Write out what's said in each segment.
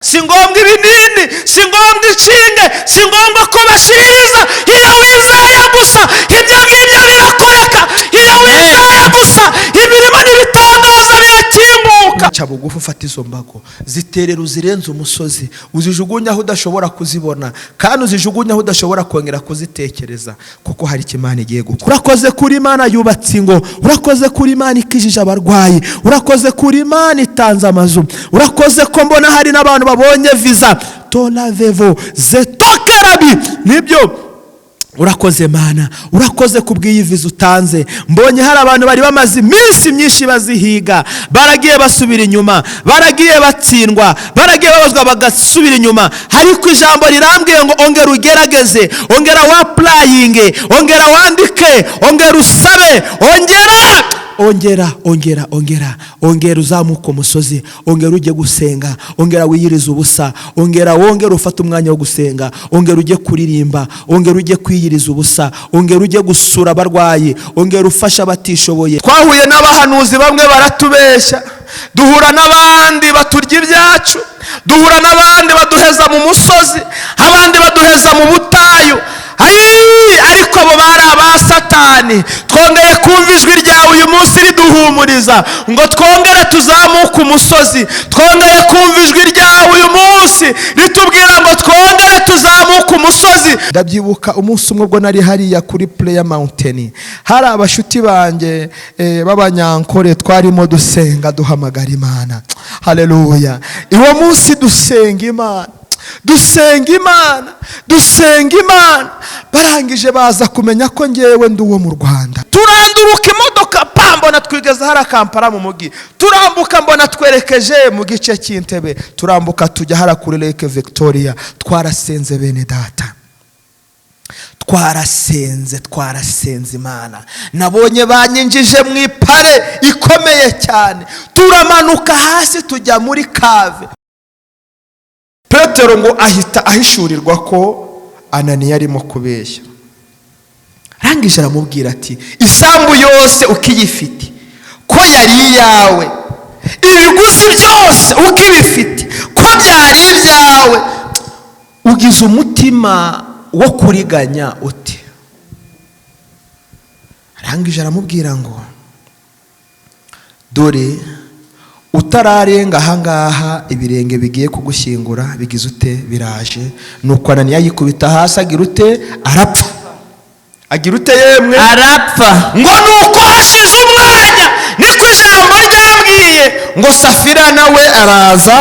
Si ngombwa ibinini, si ngombwa inshinge, si ngombwa ko bashiririza. Iyo wizeye gusa, ibyo ngibyo birakoreka. Iyo wizeye gusa, imirimo n'ibitangaza birakinguka. Ca bugufi, ufata izo mbago, ziterera, uzirenze umusozi, uzijugunye aho udashobora kuzibona, kandi uzijugunye aho udashobora kongera kuzitekereza, kuko hari icyo Imana igiye gukora. Urakoze kuri Imana yubatse ingo, urakoze kuri Imana ikijije abarwayi, urakoze kuri Imana itanze amazu, urakoze ko mbona hari n'abantu babonye viza toravevo zetokerabi. Nibyo, urakoze Mana, urakoze ku bw'iyi viza utanze. Mbonye hari abantu bari bamaze iminsi myinshi bazihiga, baragiye basubira inyuma, baragiye batsindwa, baragiye babazwa bagasubira inyuma, ariko ijambo rirambwiye ngo ongera ugerageze, ongera wa-applyinge, ongera wandike, ongera usabe, ongera, ongera, ongera, ongera, ongera uzamuka umusozi, ongera ujye gusenga, ongera wiyirize ubusa, ongera, wongera ufate umwanya wo gusenga, ongera ujye kuririmba, ongera ujye kwiyiriza ubusa, ongera ujye gusura abarwayi, ongera ufashe abatishoboye. Twahuye n'abahanuzi bamwe baratubeshya, duhura n'abandi baturya ibyacu, duhura n'abandi baduheza mu musozi, abandi baduheza mu butayu. Ayi, ariko abo bari aba Satani. Twongeye kumva ijwi ryawe uyu munsi riduhumuriza ngo twongere tuzamuke umusozi. Twongeye kumva ijwi ryawe uyu munsi ritubwira ngo twongere tuzamuke umusozi. Ndabyibuka umunsi umwe ubwo nari hariya kuri Prayer Mountain, hari abashuti banjye b'Abanyankore, twarimo dusenga, duhamagara Imana. Haleluya! Uwo munsi dusenga Imana, dusenga Imana, dusenga Imana, barangije baza kumenya ko ngewe ndi uwo mu Rwanda. Turanduruka imodoka pa, mbona twigeze hari Kampala mu mujyi, turambuka, mbona twerekeje mu gice cy'Intebe, turambuka tujya hara kuri Lake Victoria. Twarasenze, bene data, twarasenze, twarasenze Imana. Nabonye banyinjije mu ipare ikomeye cyane, turamanuka hasi tujya muri cave. Petero ngo ahita ahishurirwa ko Ananiya arimo kubeshya. Arangije aramubwira ati: "Isambu yose ukiyifite, ko yari iyawe, ibiguzi byose ukibifite, ko byari ibyawe, ugize umutima wo kuriganya ute?" Arangije aramubwira ngo: "Dore utararenga ahangaha, ibirenge bigiye kugushyingura bigize ute? Biraje." Nuko Ananiya yikubita hasi, agira ute? Arapfa. Agira ute yemwe? Arapfa. Ngo nuko hashize umwanya, niko ijambo ryambwiye ngo Safira nawe araza,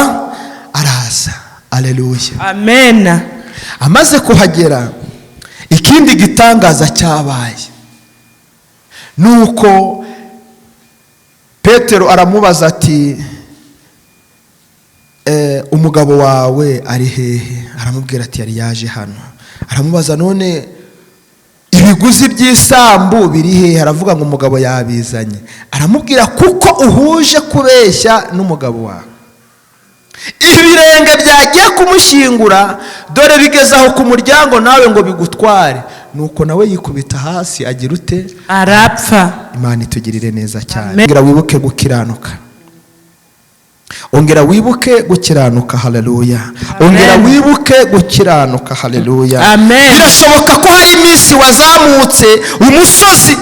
araza. Aleluya! Amen. Amaze kuhagera, ikindi gitangaza cyabaye ni uko Petero aramubaza ati: "Umugabo wawe ari hehe?" Aramubwira ati: "Yari yaje hano." Aramubaza: "None ibiguzi by'isambu biri hehe?" Aravuga ngo: "Umugabo yabizanye." Aramubwira: "Kuko uhuje kubeshya n'umugabo wawe, ibirenge byagiye kumushyingura dore bigeze aho ku muryango nawe ngo bigutware." Nuko nawe yikubita hasi, agira ute? Arapfa. Imana itugirire neza cyane. Amen. Ongera wibuke gukiranuka, ongera wibuke gukiranuka. Haleluya! Ongera wibuke gukiranuka. Haleluya! Amen. Birashoboka ko hari iminsi wazamutse umusozi,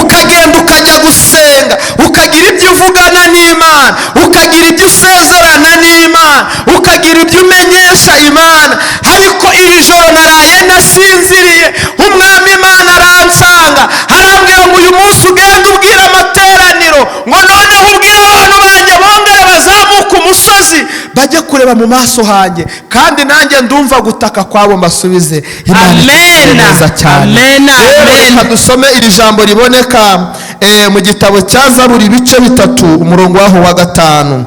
ukagenda ukajya gusenga, ukagira ibyo uvugana n'Imana, ukagira ibyo usezerana n'Imana, ukagira ibyo umenyesha Imana. Ariko iri joro naraye nasinziriye, Umwami Imana aransanga, arambwira ngo uyu munsi ugende ubwira amateraniro ngo noneho ubwire abantu banjye bongere bazamuke umusozi, bajye kureba mu maso hanjye, kandi nanjye ndumva gutaka kwabo, mbasubize. Imana Amen. itugirire neza cyane. Amen. Rero Amen. reka dusome iri jambo riboneka mu gitabo cya Zaburi, ibice 3, umurongo waho wa 5.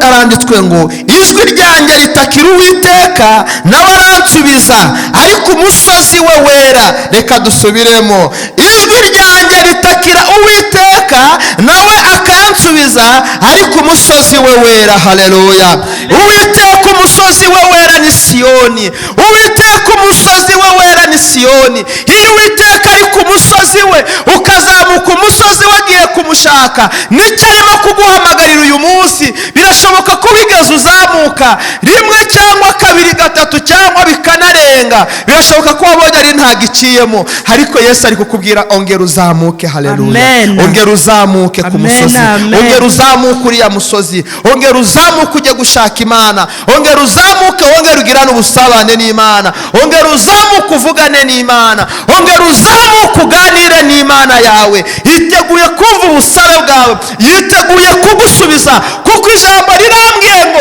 Haranditswe ngo: "Ijwi ryanjye ritakira Uwiteka, nawe aransubiza ariko umusozi we wera." Reka dusubiremo: "Ijwi ryanjye ritakira Gutakira Uwiteka, nawe akansubiza ari ku musozi we wera. Haleluya! Uwiteka, umusozi we wera ni Siyoni. Uwiteka, umusozi we wera ni Siyoni. Iyo Uwiteka ari ku musozi we, ukazamuka umusozi wagiye kumushaka, nicyo arimo kuguhamagarira uyu munsi. Birashoboka ko wigeze uzamuka rimwe cyangwa kabiri, gatatu, cyangwa bikanarenga. Birashoboka ko wabonye ari ntabwo iciyemo, ariko Yesu ari kukubwira: ongera uzamuke. Haleluya! Amen. Ongera uzamuke ku Amen, musozi. amen. Ongera uzamuke uriya musozi, ongera uzamuke ujye gushaka Imana, ongera uzamuke, wongera ugirane ubusabane n'Imana, ongera uzamuke uvugane n'Imana, ongera uzamuke uganire n'Imana yawe. Yiteguye kumva ubusabe bwawe, yiteguye kugusubiza, kuko ijambo rirambwiye ngo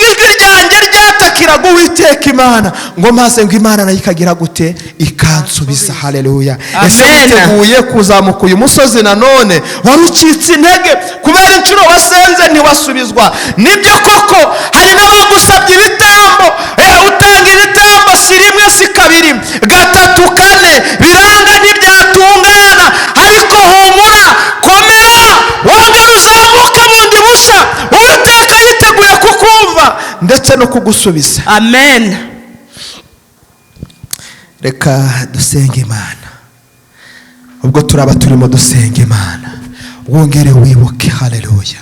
ijwi ryanjye ryatakiraga Uwiteka Imana, ngo maze ngo Imana nayo ikagira gute? Ikansubiza. Haleluya! Ese Amen. witeguye kuzamuka uyu musozi nanone? Wari ucitse intege kubera inshuro wasenze ntiwasubizwa. Nibyo koko, hari n'abagusabye ibitambo, utanga ibitambo si rimwe, si kabiri, gatatu, kane, biranga, ntibyatungana. Ariko humura, komera, wongere uzamuke bundi busha. Uwiteka yiteguye kukumva ndetse no kugusubiza. Amen. Reka dusenge Imana. Ubwo turaba turimo dusenga Imana, wongere wibuke, haleluya,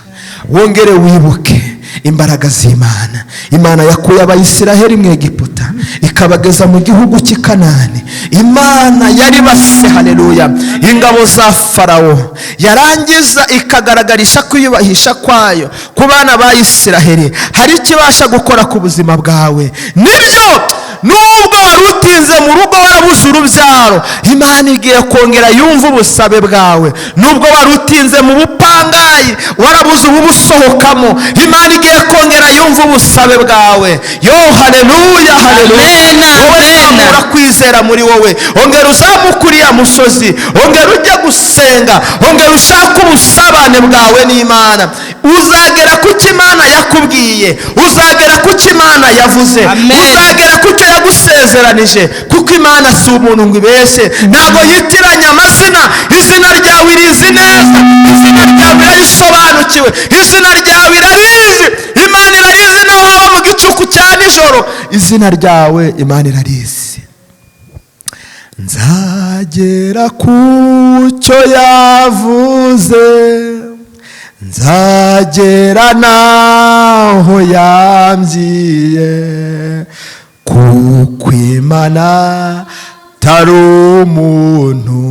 wongere wibuke imbaraga z'Imana. Imana yakuye Abayisiraheli mu Egiputa, ikabageza mu gihugu cy'i Kanani. Imana yari base, haleluya, ingabo za Farawo, yarangiza ikagaragarisha kwiyubahisha kwayo ku bana ba Isiraheli. Hari ikibasha gukora ku buzima bwawe. Nibyo, nubwo wari utinze mu rugo, warabuze urubyaro, Imana igiye kongera yumva ubusabe bwawe. Nubwo wari utinze mu bupangayi, warabuze ububusohokamo, Imana igiye kongera yumva ubusabe bwawe. Yo, haleluya, haleluya! Amen, Wowe amen. zamura kwizera muri wowe, ongera uzamuke uriya musozi, ongera ujye gusenga, ongera ushake ubusabane bwawe n'Imana. Uzagera ku cyo Imana yakubwiye, uzagera ku cyo Imana yavuze. Amen. Uzagera ku cyo yagusezeranije, kuko Imana si umuntu ngo ibeshye, ntabwo yitiranya amazina. Izina ryawe irizi neza, izina ryawe irarisobanukiwe, izina ryawe irarizi. Imana irarizi, naho haba mu gicuku cya nijoro, izina ryawe Imana irarizi. Nzagera ku cyo yavuze, nzagera n'aho yambwiye, kuko Imana atari umuntu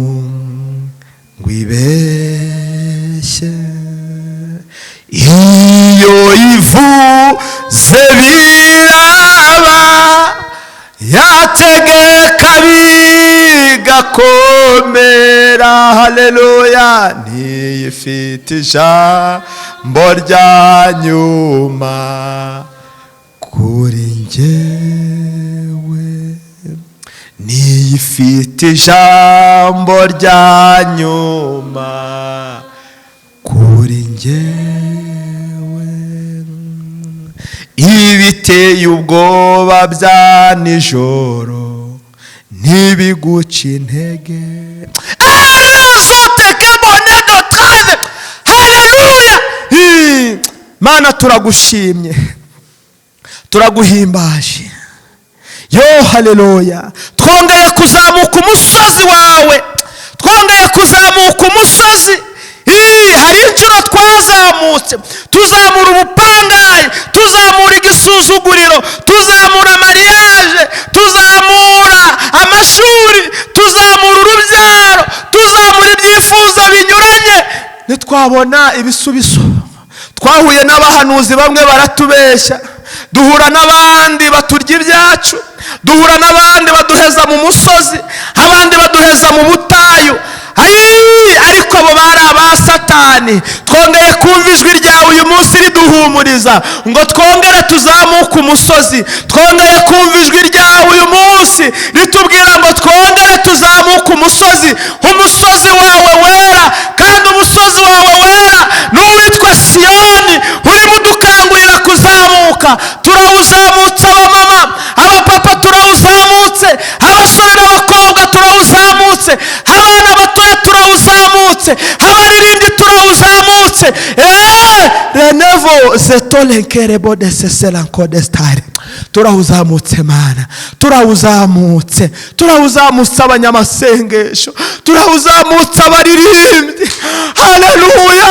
ngo ibeshye. Iyo ivuze biraba, yategeka bigakomera. Haleluya! Ntiyifite ijambo rya nyuma kuri njyewe, ntiyifite ijambo rya nyuma kuri njyewe. Ibiteye ubwoba bya nijoro ntibiguca intege. Haleluya! Mana, turagushimye, turaguhimbaje. Yo, haleluya! Twongeye kuzamuka umusozi wawe, twongeye kuzamuka umusozi. Hari inshuro twazamutse, tuzamura ubupangayi, tuzamura igisuzuguriro, tuzamura mariage, tuzamura amashuri, tuzamura urubyaro, tuzamura ibyifuzo binyuranye, ntitwabona ibisubizo. Twahuye n'abahanuzi, bamwe baratubeshya, duhura n'abandi baturya ibyacu, duhura n'abandi baduheza mu musozi, abandi baduheza mu butayu. Ayi, ariko abo bari aba Satani. Twongeye kumva ijwi ryawe uyu munsi riduhumuriza ngo twongere tuzamuke umusozi. Twongeye kumva ijwi ryawe uyu munsi ritubwira ngo twongere tuzamuke umusozi, umusozi wawe wera. Kandi umusozi wawe wera ni uwitwa Siyoni, urimo udukangurira kuzamuka. Turawuzamutse, abamama, abapapa turawuzamutse, abasore n'abakobwa turawuzamutse, abana batoya turawuzamutse. Turawuzamutse, abaririmbyi, turawuzamutse. Renevo zetolenkerebo de seselankodestare. Turawuzamutse, Mana, turawuzamutse, turawuzamutse. Abanyamasengesho, turawuzamutse. Abaririmbyi, haleluya,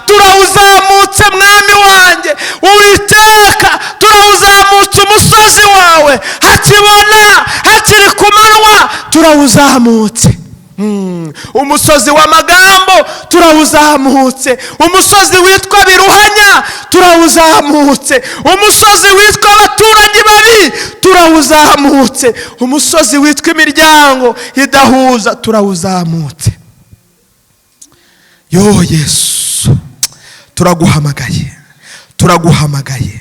turawuzamutse. Mwami wanjye Uwiteka, turawuzamutse umusozi wawe hakibona, hakiri ku manywa, turawuzamutse. Umusozi w'amagambo turawuzamutse, umusozi witwa biruhanya turawuzamutse, umusozi witwa abaturanyi babi turawuzamutse, umusozi witwa imiryango idahuza turawuzamutse. Yo Yesu, turaguhamagaye, turaguhamagaye,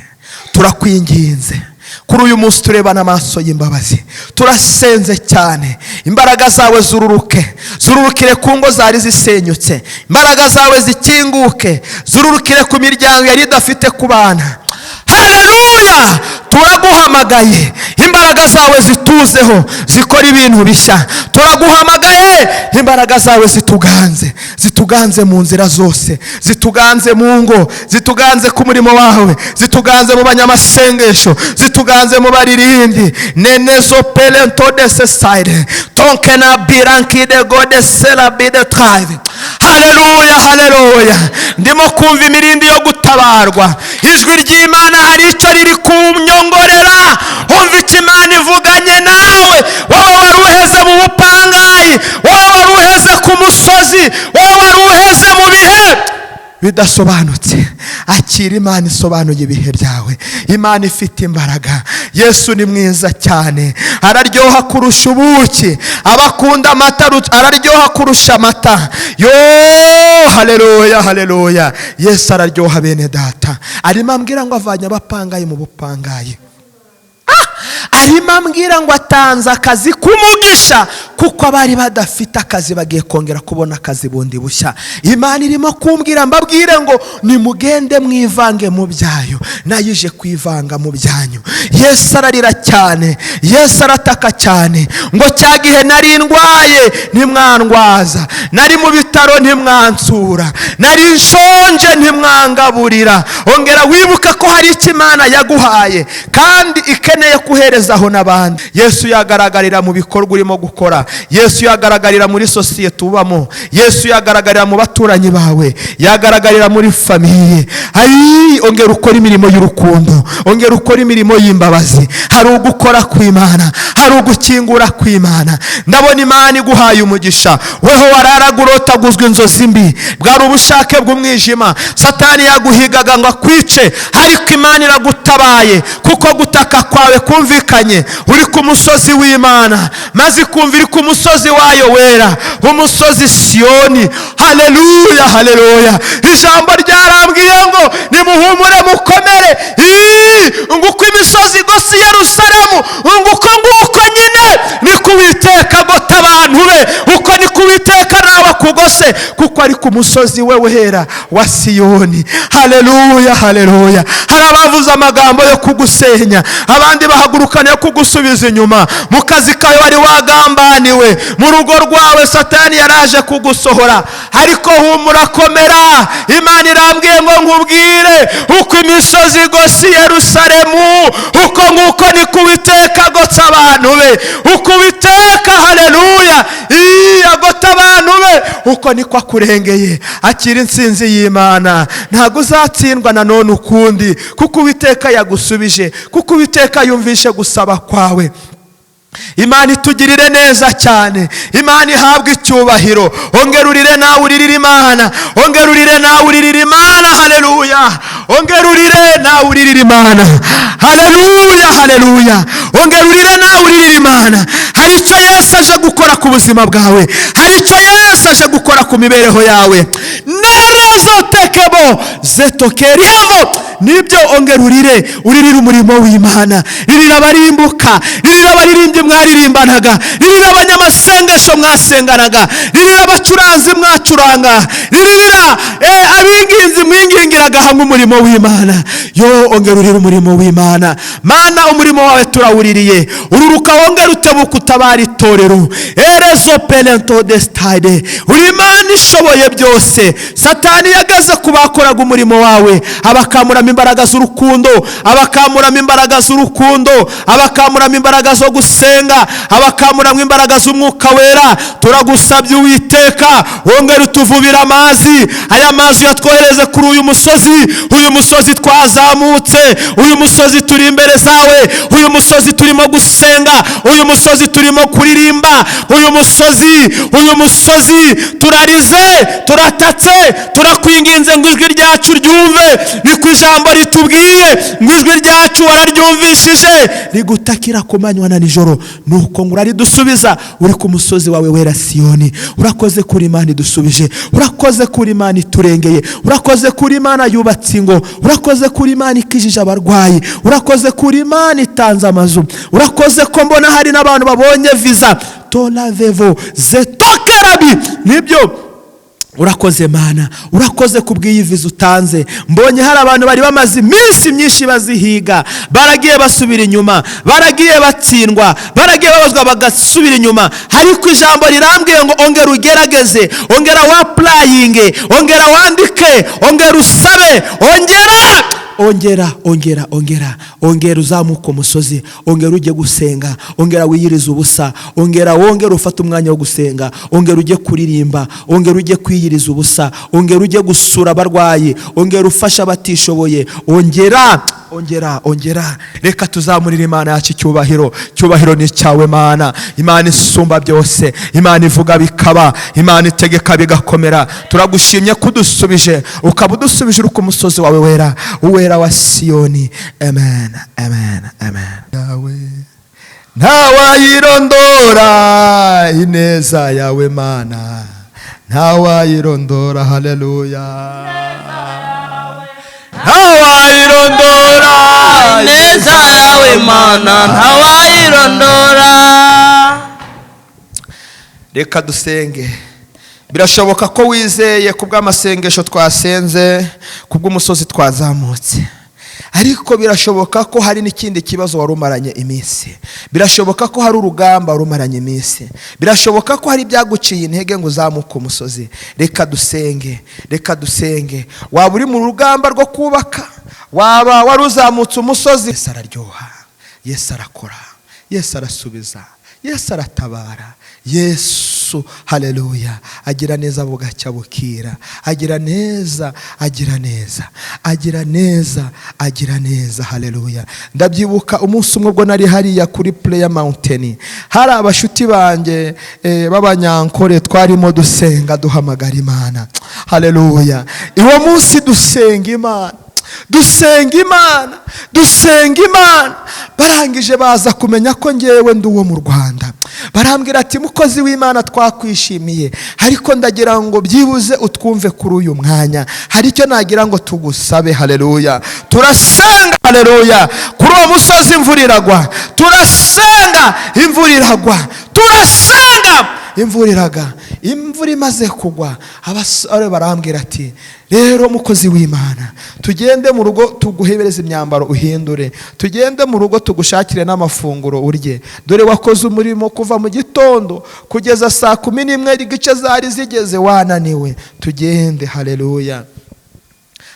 turakwinginze kuri uyu munsi. Turebana amaso y'imbabazi, turasenze cyane. Imbaraga zawe zururuke, zururukire ku ngo zari zisenyutse. Imbaraga zawe zikinguke, zururukire ku miryango yari idafite ku bana. Haleluya, turaguhamagaye, imbaraga zawe zituzeho, zikora ibintu bishya. Turaguhamagaye, imbaraga zawe zituganze, zituganze mu nzira zose, zituganze mu ngo, zituganze ku murimo wawe, zituganze mu banyamasengesho, zituganze mu baririmbyi. Nenezo pelento de sesayire tonkena birankide gode selabide trive. Haleluya, haleluya. Ndimo kumva imirindi yo gutabarwa. Ijwi ry'Imana hari icyo riri kunyongorera. Umva icyo Imana ivuganye nawe, wowe wari uheze mu bupangayi, wowe wari uheze ku musozi, wowe wari uheze mu bihe bidasobanutse. Akira Imana isobanuye ibihe byawe. Imana ifite imbaraga. Yesu ni mwiza cyane, araryoha kurusha ubuki. Abakunda amata, araryoha kurusha amata. Yo haleluya, haleluya, Yesu araryoha. Bene data, arimo ambwira ngo avanye abapangayi mu bupangayi. Arimo ambwira ngo atanze akazi k'umugisha, kuko abari badafite akazi bagiye kongera kubona akazi bundi bushya. Imana irimo kumbwira mbabwire ngo nimugende mwivange mu byayo, nayo ije kwivanga mu byanyu. Yesu ararira cyane, Yesu arataka cyane ngo: "Cya gihe nari ndwaye ntimwandwaza, nari mu bitaro ntimwansura, nari nshonje ntimwangaburira." Ongera wibuke ko hari icyo Imana yaguhaye kandi ikeneye kuherezaho n'abandi. Yesu yagaragarira mu bikorwa urimo gukora. Yesu yagaragarira muri sosiyete ubamo. Yesu yagaragarira mu baturanyi bawe, yagaragarira muri famille. Ayi, ongera ukora imirimo y'urukundo, ongera ukora imirimo y'imbabazi. Hari ugukora kw'Imana, hari ugukingura kw'Imana. Ndabona Imana iguhaye umugisha. Weho wararaga urotaguzwa inzozi mbi, bwari ubushake bw'umwijima, Satani yaguhigaga ngo akwice, ariko Imana iragutabaye kuko gutaka kwawe kumvikanye uri ku musozi w'Imana, maze ikumva iri ku musozi wayo wera, umusozi Siyoni. Haleluya, haleluya. Ijambo ryarambwiye ngo nimuhumure, mukomere. Ii, ngo uko imisozi igose i Yerusalemu, ngo uko nguko nyine niko Uwiteka agota abantu be, uko niko Uwiteka nawe akugose, kuko ari ku musozi we wera wa Siyoni. Haleluya, haleluya. Hari abavuze amagambo yo kugusenya, abandi bahagurukana yo kugusubiza inyuma. Mu kazi kawe wari wagambaniwe, mu rugo rwawe Satani yaraje kugusohora, ariko humura, komera. Imana irambwiye ngo nkubwire: uko imisozi igose i Yerusalemu, uko nguko niko Uwiteka agotsa abantu be. Uko Uwiteka, haleluya, agota abantu be, uko niko akurengeye. Akira intsinzi y'Imana. Ntabwo uzatsindwa nanone ukundi, kuko Uwiteka yagusubije, kuko Uwiteka yumvishe gusaba kwawe. Imana itugirire neza cyane, Imana ihabwe icyubahiro. Ongera urire nawe, uririre Imana. Ongera urire nawe, uririre Imana. Haleluya. Ongera urire nawe, uririre Imana. Haleluya, haleluya. Ongera urire nawe, uririre Imana. Hari icyo Yesu aje gukora ku buzima bwawe, hari icyo Yesu aje gukora ku mibereho yawe. Nerezo tekebo zetokeriyevo. Nibyo, ongera urire, uririre umurimo w'Imana, ririra abarimbuka, ririra abaririmbyi mwaririmbanaga, ririra abanyamasengesho mwasenganaga, ririra abacuranzi mwacuranga, ririra abinginzi mwingingiraga hamwe umurimo w'Imana. Yo, ongera urire umurimo w'Imana. Mana, umurimo wawe turawuririye. Ururuka, wongera utebuka, utabara itorero. Erezo pelento destade, uri Imana ishoboye byose. Satani yagaze ku bakoraga umurimo wawe, abakamuramo imbaraga z'urukundo, abakamuramo imbaraga z'urukundo, abakamuramo imbaraga zo gusenga, abakamuramo imbaraga z'Umwuka Wera. Turagusabye, Uwiteka, wongere utuvubire amazi. Aya mazi uyatwohereze kuri uyu musozi. Uyu musozi twazamutse, uyu musozi turi imbere zawe, uyu musozi turimo gusenga, uyu musozi turimo kuririmba, uyu musozi, uyu musozi turarize, turatatse, turakwinginze ngo ijwi ryacu ryumve. Niko ijambo ritubwiye ngo ijwi ryacu wararyumvishije rigutakira ku manywa na nijoro, nuko ngo uraridusubiza uri ku musozi wawe wera Siyoni. Urakoze kuri Imana idusubije, urakoze kuri Imana iturengeye, urakoze kuri Imana yubatse ingo, urakoze kuri Imana ikijije abarwayi, urakoze kuri Imana itanze amazu, urakoze ko mbona hari n'abantu babonye viza. Toravevo zetokerabi. Nibyo, urakoze Mana, urakoze ku bw'iyi viza utanze. Mbonye hari abantu bari bamaze iminsi myinshi bazihiga, baragiye basubira inyuma, baragiye batsindwa, baragiye babazwa bagasubira inyuma, ariko ijambo rirambwiye ngo ongera ugerageze, ongera wa-applyinge, ongera wandike, ongera usabe, ongera, ongera, ongera, ongera, ongera uzamuka umusozi, ongera ujye gusenga, ongera wiyirize ubusa, ongera, wongera ufate umwanya wo gusenga, ongera ujye kuririmba, ongera ujye kwiyiriza ubusa, ongera ujye gusura abarwayi, ongera ufashe abatishoboye, ongera, ongera, ongera. Reka tuzamurire Imana yacu icyubahiro. Cyubahiro ni icyawe, Mana, Imana isumba byose, Imana ivuga bikaba, Imana itegeka bigakomera. Turagushimye ko udusubije, ukaba udusubije uri ku musozi wawe wera, uwera wa Siyoni. Amen, amen, amen. Yawe ntawayirondora, ineza yawe Mana ntawayirondora. Haleluya, ntawayirondora. Neza yawe Mana ntawayirondora. Reka dusenge. Birashoboka ko wizeye ku bw'amasengesho twasenze, ku bw'umusozi twazamutse, ariko birashoboka ko hari n'ikindi kibazo wari umaranye iminsi. Birashoboka ko hari urugamba wari umaranye iminsi. Birashoboka ko hari ibyaguciye intege ngo uzamuke umusozi. Reka dusenge, reka dusenge. Waba uri mu rugamba rwo kubaka, waba wari uzamutse umusozi. Yesu araryoha, Yesu arakora, Yesu arasubiza, Yesu aratabara. Yesu, haleluya, agira neza bugacya bukira. Agira neza, agira neza, agira neza, agira neza. Haleluya. Ndabyibuka umunsi umwe ubwo nari hariya kuri Prayer Mountain, hari abashuti banjye b'Abanyankore, twarimo dusenga, duhamagara Imana. Haleluya. Uwo munsi dusenga Imana, dusenga Imana, dusenga Imana, barangije baza kumenya ko ngewe ndi uwo mu Rwanda. Barambwira ati: "Mukozi w'Imana, twakwishimiye, ariko ndagira ngo byibuze utwumve kuri uyu mwanya, hari icyo nagira ngo tugusabe." Haleluya. Turasenga, haleluya, kuri uwo musozi imvura iragwa. Turasenga, imvura iragwa. Turasenga, imvura iraga. Imvura imaze kugwa, abasore barambwira ati: "Rero mukozi w'Imana, tugende mu rugo tuguhebereze imyambaro uhindure, tugende mu rugo tugushakire n'amafunguro urye. Dore wakoze umurimo kuva mu gitondo kugeza saa 11:30 zari zigeze, wananiwe, tugende." Haleluya.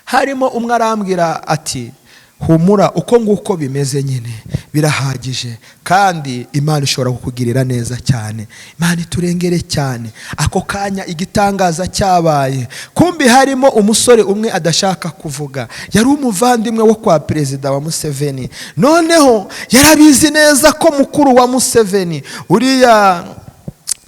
Harimo umwe arambwira ati: "Humura, uko nguko bimeze nyine birahagije, kandi Imana ishobora kukugirira neza cyane." Imana iturengere cyane. Ako kanya igitangaza cyabaye. Kumbi harimo umusore umwe adashaka kuvuga, yari umuvandimwe wo kwa perezida wa Museveni. Noneho yarabizi neza ko mukuru wa Museveni, uriya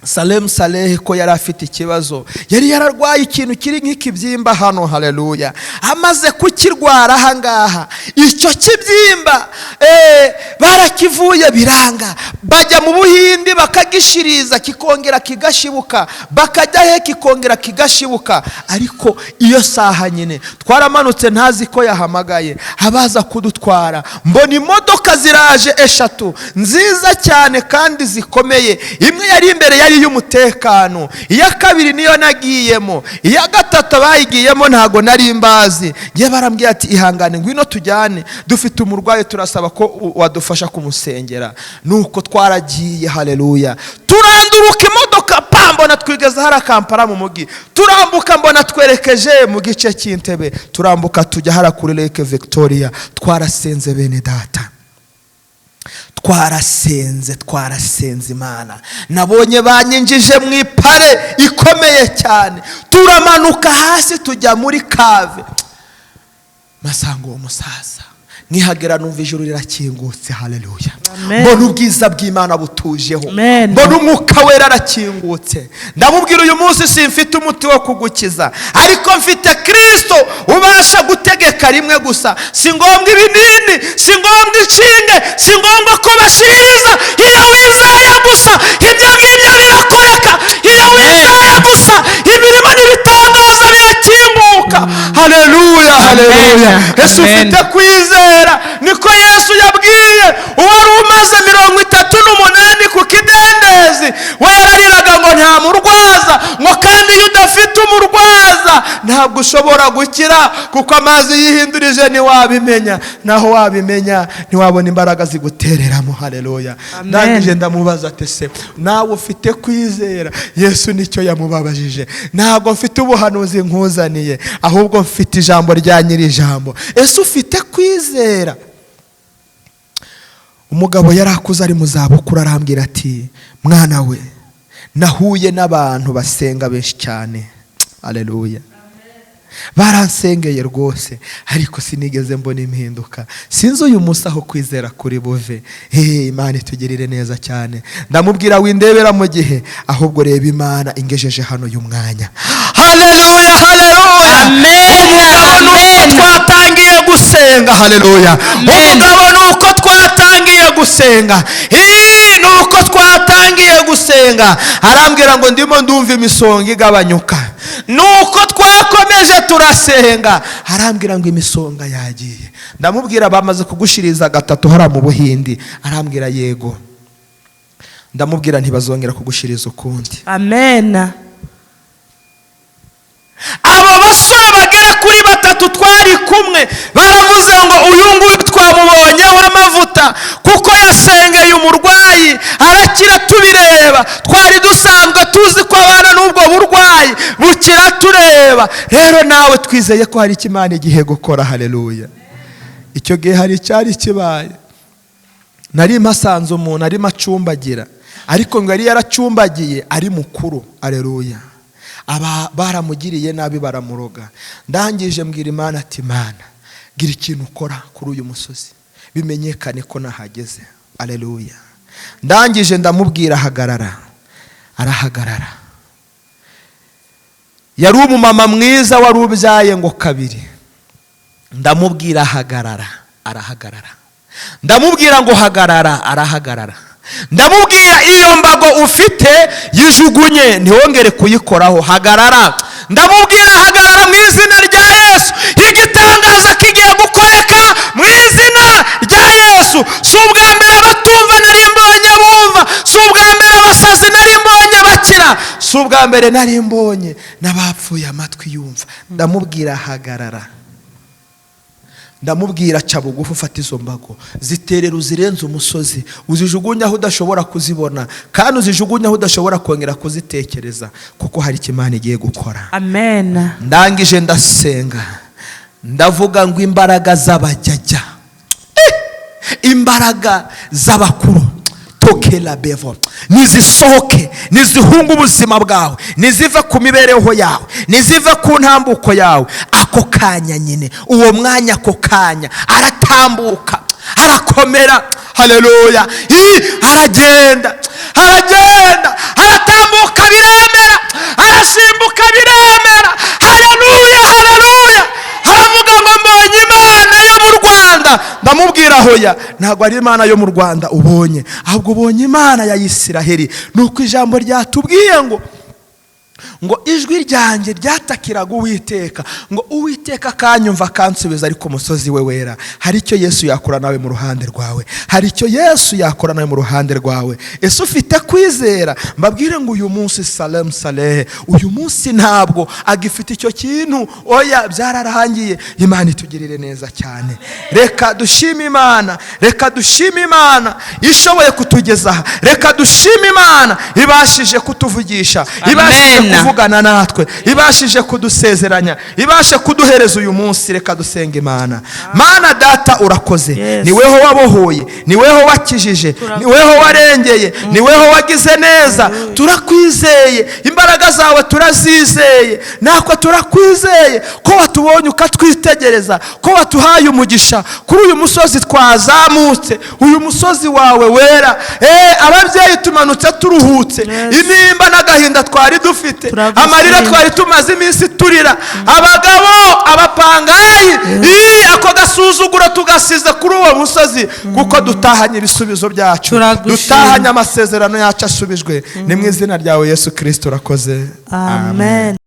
Salem Saleh, ko yari afite ikibazo, yari yararwaye ikintu kiri nk'ikibyimba hano. Haleluya. Amaze kukirwara ahangaha, icyo kibyimba barakivuye biranga. Bajya mu Buhindi bakagishiriza, kikongera kigashibuka, bakajya he kikongera kigashibuka. Ariko iyo saha nyine twaramanutse, ntazi ko yahamagaye abaza kudutwara. Mbona imodoka ziraje eshatu nziza cyane kandi zikomeye. Imwe yari imbere yari iy'umutekano, iya kabiri niyo nagiyemo, iya gatatu abayigiyemo ntago nari mbazi. Ngiye barambwira ati: "Ihangane, ngwino tujyane, dufite umurwayi, turasaba ko wadufasha kumusengera." Nuko twaragiye, haleluya. Turanduruka imodoka pa, mbona twigeze hari Kampala mu mugi. Turambuka, mbona twerekeje mu gice cy'Intebe. Turambuka tujya hara kuri Lake Victoria. Twarasenze, bene data, twarasenze, twarasenze Imana. Nabonye banyinjije mu ipare ikomeye cyane. Turamanuka hasi tujya muri cave, masanga uwo musaza. Nkihagera numva ijuru rirakingutse, haleluya. Amen. Mbona ubwiza bw'Imana butujeho. Amen. Mbona Umwuka Wera arakingutse. Ndamubwira: "Uyu munsi simfite umuti wo kugukiza, ariko mfite Kirisito ubasha gutegeka rimwe gusa. Si ngombwa ibinini, si ngombwa inshinge, si ngombwa ko bashiriza. Iyo wizeye gusa, ibyo ngibyo birakoreka. Iyo wizeye gusa, imirimo n'ibitangaza birakinguka." Haleluya, haleluya. Amen. Ese Amen. ufite kwizera? Niko Yesu yabwiye uwari umaze 38 ku kidendezi. We yarariraga ngo nta murwaza, ngo kandi iyo udafite umurwaza ntabwo ushobora gukira, kuko amazi yihindurije ntiwabimenya, naho wabimenya ntiwabona imbaraga zigutereramo. Haleluya. Amen. Ndangije ndamubaza ati: "Se nawe ufite kwizera?" Yesu nicyo yamubabajije. "Ntabwo mfite ubuhanuzi nkuzaniye, ahubwo mfite ijambo rya nyiri ijambo. Ese ufite kwizera?" Umugabo yari akuze, ari mu zabukuru, arambwira ati: "Mwana we, nahuye n'abantu basenga benshi cyane, aleluya, baransengeye rwose, ariko sinigeze mbona impinduka. Sinzi uyu munsi aho kwizera kuri buve." Hey, Imana itugirire neza cyane. Ndamubwira: "Windebera mu gihe, ahubwo reba Imana ingejeje hano uyu mwanya." Haleluya, haleluya. Amen. Umugabo ni uko Amen. twatangiye gusenga, haleluya. Amen. Umugabo ni uko twatangiye gusenga, ni uko twatangiye gusenga, arambwira ngo: "Ndimo ndumva imisonga igabanyuka." Nuko twakomeje turasenga, arambwira ngo imisonga yagiye. Ndamubwira: "Bamaze kugushiriza gatatu hariya mu Buhindi?" Arambwira: "Yego." Ndamubwira: "Ntibazongera kugushiriza ukundi." Amen. Abo basore bagera kuri batatu twari kumwe baravuze ngo: "Uyu nguyu twamubonyeho amavuta, kuko yasengeye umurwayi arakira tubireba. Twari dusanzwe tuzi ko abana n'ubwo burwayi bukira tureba. Rero nawe twizeye ko hari icyo Imana igiye gukora." Haleluya. Icyo gihe hari icyari kibaye. Nari mpasanze umuntu arimo acumbagira, ariko ngo yari yaracumbagiye ari mukuru, aleluya. Aba baramugiriye nabi, baramuroga. Ndangije mbwira Imana ati: "Imana, gira ikintu ukora kuri uyu musozi, bimenyekane ko nahageze." Aleluya. Ndangije ndamubwira: "Hagarara." Arahagarara. Yari umumama mwiza wari ubyaye ngo kabiri. Ndamubwira: "Hagarara." Arahagarara. Ndamubwira ngo: "Hagarara." Arahagarara. Ndamubwira: "Iyo mbago ufite yijugunye, ntiwongere kuyikoraho, hagarara." Ndamubwira: "Hagarara mu izina rya Yesu, igitangaza kigiye gukoreka mu izina rya Yesu." Si ubwa mbere abatumva nari mbonye bumva, si ubwa mbere abasazi nari mbonye bakira, si ubwa mbere nari mbonye n'abapfuye amatwi yumva. Ndamubwira: "Hagarara." Ndamubwira: "Ca bugufi, ufate izo mbago, ziterera uzirenze umusozi, uzijugunye aho udashobora kuzibona, kandi uzijugunye aho udashobora kongera kuzitekereza, kuko hari icyo Imana igiye gukora." Amen. Ndangije ndasenga, ndavuga ngo: "Imbaraga z'abajyajya, imbaraga z'abakuru, tokela bevo, nizisohoke, nizihunge ubuzima bwawe, nizive ku mibereho yawe, nizive ku ntambuko yawe." Ako kanya nyine, uwo mwanya, ako kanya aratambuka, arakomera, haleluya. Aragenda, aragenda, aratambuka biremera, arasimbuka biremera. Haleluya, haleluya. Aravuga ngo: "Mbonye Imana yo mu Rwanda." Ndamubwira: "Hoya, ntabwo ari Imana yo mu Rwanda ubonye, ahubwo ubonye Imana ya Isiraheli." Ni uko ijambo ryatubwiye ngo ijwi ryanjye ryatakiraga Uwiteka, ngo Uwiteka akanyumva, akansubiza ari ku musozi we wera. Hari icyo Yesu yakora nawe mu ruhande rwawe, hari icyo Yesu yakora nawe mu ruhande rwawe. Ese ufite kwizera? Mbabwire ngo uyu munsi Salem Salehe, uyu munsi ntabwo agifite icyo kintu. Oya, byararangiye. Imana itugirire neza cyane. Reka dushime Imana, reka dushime Imana ishoboye kutugeza aha, reka dushime Imana ibashije kutuvugisha, ibashije Amen. kuvugana natwe, ibashije kudusezeranya, ibashe kuduhereza uyu munsi. Reka dusenga Imana. Mana Data, urakoze. Yes. Ni weho wabohoye, ni weho wakijije, ni weho warengeye, ni weho wagize neza. Turakwizeye, imbaraga zawe turazizeye, natwe turakwizeye ko watubonye ukatwitegereza, ko watuhaye umugisha kuri uyu musozi twazamutse, uyu musozi wawe wera. Ababyeyi tumanutse turuhutse intimba n'agahinda twari dufite, Turagushima. amarira twari tumaze iminsi turira, abagabo, abapangayi. Ii, ako gasuzuguro tugasize kuri uwo musozi, kuko dutahanye ibisubizo byacu. Turagushima. Dutahanye amasezerano yacu asubijwe. Ni mu izina ryawe Yesu Kirisito, urakoze. Amen.